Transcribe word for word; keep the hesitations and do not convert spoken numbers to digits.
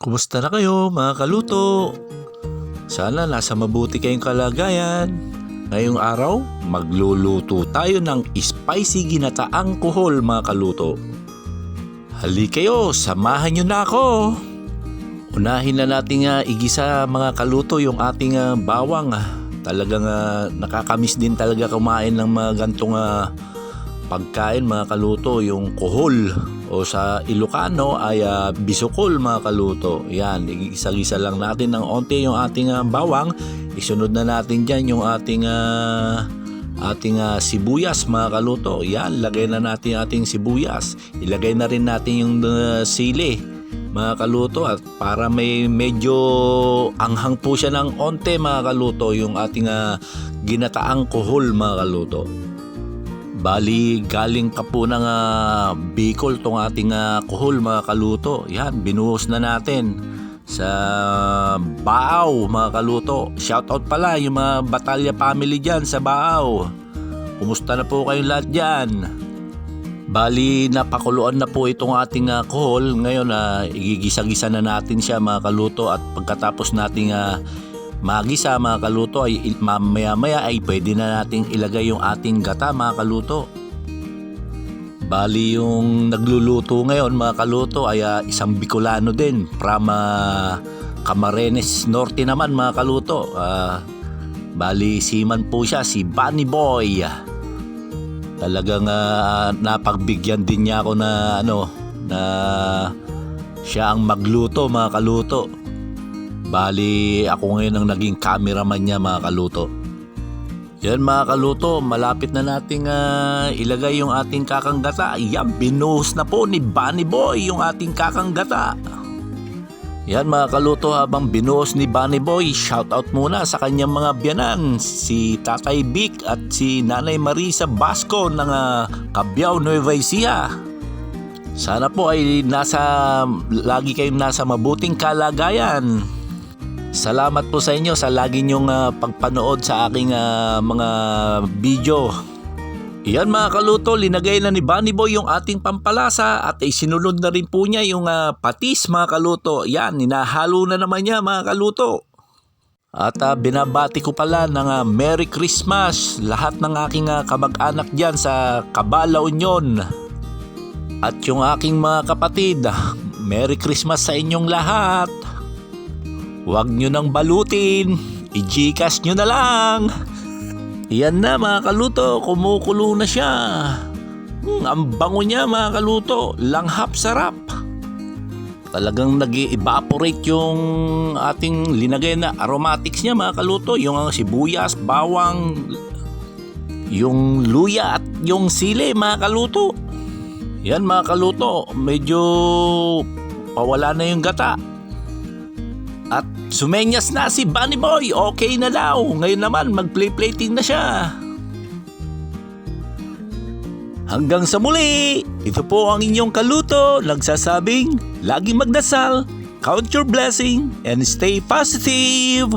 Kumusta na kayo, mga kaluto? Sana nasa mabuti kayong kalagayan. Ngayong araw, magluluto tayo ng spicy ginataang kuhol, mga kaluto. Hali kayo, samahan nyo na ako. Unahin na natin nga igisa, mga kaluto, yung ating ah, bawang. Ah. Talagang ah, nakakamiss din talaga kumain ng mga gantong ah, pagkain, mga kaluto, yung kuhol o sa Ilocano ay ah, bisukol, mga kaluto. Yan, igisa-gisa lang natin ng onti yung ating ah, bawang. Isunod na natin dyan yung ating ah, ating ah, sibuyas, mga kaluto. Yan, lagay na natin yung ating sibuyas. Ilagay na rin natin yung ah, sili, mga kaluto, at para may medyo anghang po siya ng onte, mga kaluto, yung ating ah, ginataang kuhol, mga kaluto. Bali, galing pa po ng ah, Bicol tong ating ah, kuhol, mga kaluto. Yan, binuhos na natin sa Baao, mga kaluto. Shoutout pala yung mga Batalya family dyan sa Baao. Kumusta na po kayong lahat dyan? Bali, napakuluan na po itong ating ah, kuhol. Ngayon, ah, igigisa-gisa na natin siya, mga kaluto. At pagkatapos nating ah, magisa, mga kaluto, ay il- mamaya-maya ay pwede na nating ilagay yung ating gata, mga kaluto. Bali, yung nagluluto ngayon, mga kaluto, ay ah, isang Bicolano din from ah, Camarines Norte naman, mga kaluto. Ah, bali, seaman po siya, si Bunny Boy. Talagang ah, napagbigyan din niya ako na ano, na siya ang magluto, mga kaluto. Bali, ako ngayon ang naging cameraman niya, mga kaluto. Yan, mga kaluto, malapit na nating ah, ilagay yung ating kakang gata. Yan, binuhos na po ni Bunny Boy yung ating kakang gata. Yan, mga kaluto, habang binuhos ni Bunny Boy, shoutout muna sa kanyang mga biyanan, si Tatay Vic at si Nanay Marisa Basco ng ah, Cabiao, Nueva Ecija. Sana po ay nasa, lagi kayong nasa mabuting kalagayan. Salamat po sa inyo sa lagi niyong ah, pagpanood sa aking ah, mga video. Yan, mga kaluto, linagay na ni Bunny Boy yung ating pampalasa at isinulod na rin po niya yung ah, patis, mga kaluto. Yan, hinahalo na naman niya, mga kaluto. At ah, binabati ko pala ng ah, Merry Christmas lahat ng aking ah, kamag-anak dyan sa Cabal, La Union. At yung aking mga kapatid, Merry Christmas sa inyong lahat. Huwag nyo nang balutin, i-Gcash nyo na lang. Yan na, mga kaluto, kumukulo na siya. Hmm, ang bango niya, mga kaluto, langhap sarap. Talagang nag-evaporate yung ating linagay na aromatics niya, mga kaluto. Yung ang sibuyas, bawang, yung luya at yung sili, mga kaluto. Yan, mga kaluto, medyo pawala na yung gata. At sumenyas na si Bunny Boy. Okay na daw. Ngayon naman, mag-play-plating na siya. Hanggang sa muli, ito po ang inyong kaluto, nagsasabing, laging magdasal, count your blessing, and stay positive.